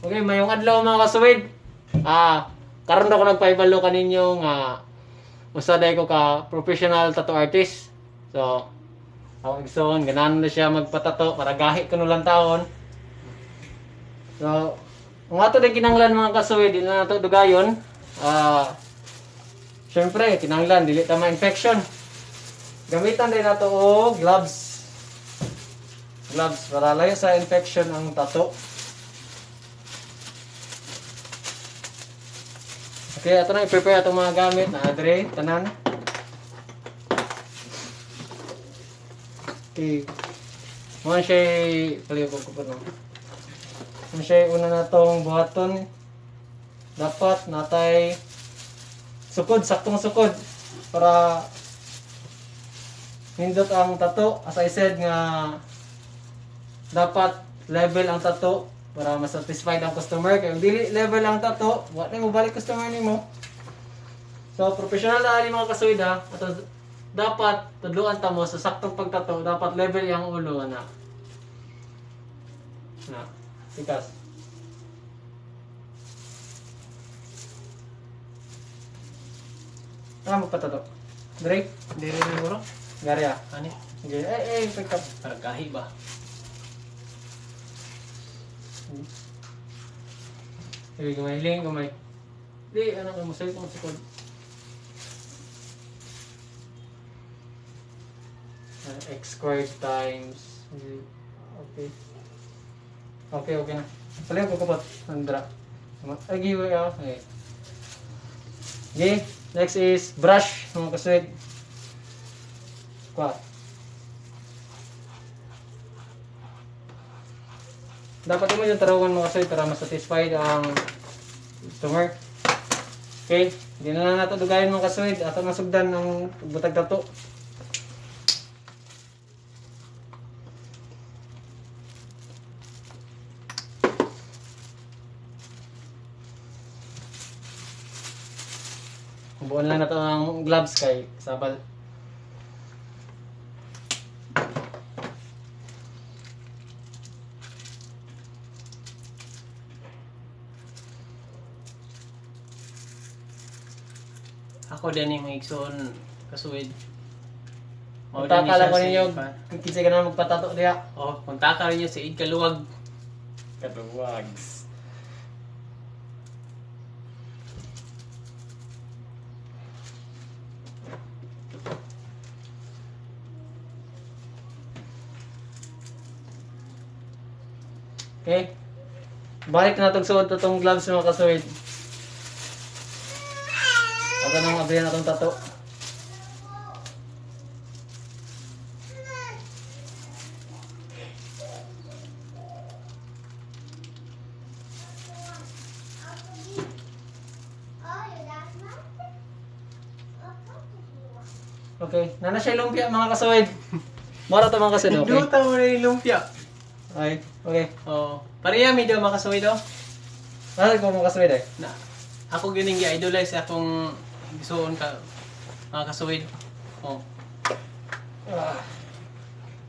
Okay, mayong adlaw, mga kasuwid. Karon na ko nagpaibalo kaninyo nga usa day ko ka professional tattoo artist. So, ako igsoon, ganahan na siya magpatato para gahi ko lang taon. So, ang ato din kinanglan, mga kasuwid, di na nato dugayon. Syempre, kinanglan dili ta ma-infection. Gamitan din nato og gloves. Gloves para layo sa infection ang tattoo. Okay, ato na i-prepare atong mga gamit na adre, tanan. Okay. Mo siya palihog ko pa, no. Mo siya una na tong buhaton. Dapat natay sukod, saktong sukod para nindot ang tattoo. As I said nga dapat level ang tattoo para masatisfied ang customer. Kaya kung dili level ang tattoo, wa na mo balik customer nimo. So professional na ani, mga kasuwid, ha. Ato dapat tudluan ta mo sa saktong pagtato, dapat level yang ulo na. Na, tikas. Ah, magpatato. Drake, Diri na bro. Garya. Ani? Sige, eh, eh, pick up. Para gahi ba? Sige, gamay, hiling, gamay. Di, ano ka mo sa'yo kung sukod. X squared times. Okay. Okay na. Pala yung kukupot. Andra. Ay, giway ako. Okay. Okay. Next is brush, mga kasuwid. Kwa. Dapat mo yung tarawon, mga kasuwid, para masatisfied ang customer. Okay. Hindi na lang nato dugayon, mga kasuwid. Ato nasugdan ang butag tato. Buon lang na to ang gloves kay sabal. Ako din yung igsoon, kasuwid. Mao din Kontaka ni lang ko siya sa ninyo iba. kung kinsa ka na magpatato diha. Oh, kontaka rin niyo sa Id Kaluwag. Kaluwags. Okay. Balik na itong suot itong gloves, mga kasuwid. Ato nang abrihan atong tato. Okay. Nana siya lumpia, mga kasuwid. Mara to, mga kasuwid, okay? Duta mo na yung lumpia. Okay. Oh, pareha mi daw, mga kasuwid, oh. Ano ko, mga kasuwid, eh? Na, ako gining gi-idolize akong igsoon ka, mga kasuwid. Oh. Ah.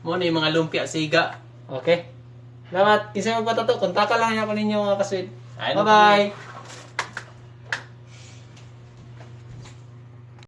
Mo na yung mga lumpia siga. Okay. Salamat. Kinsa magpatato, kontaka lang ako ninyo, mga kasuwid. Ay, Bye-bye.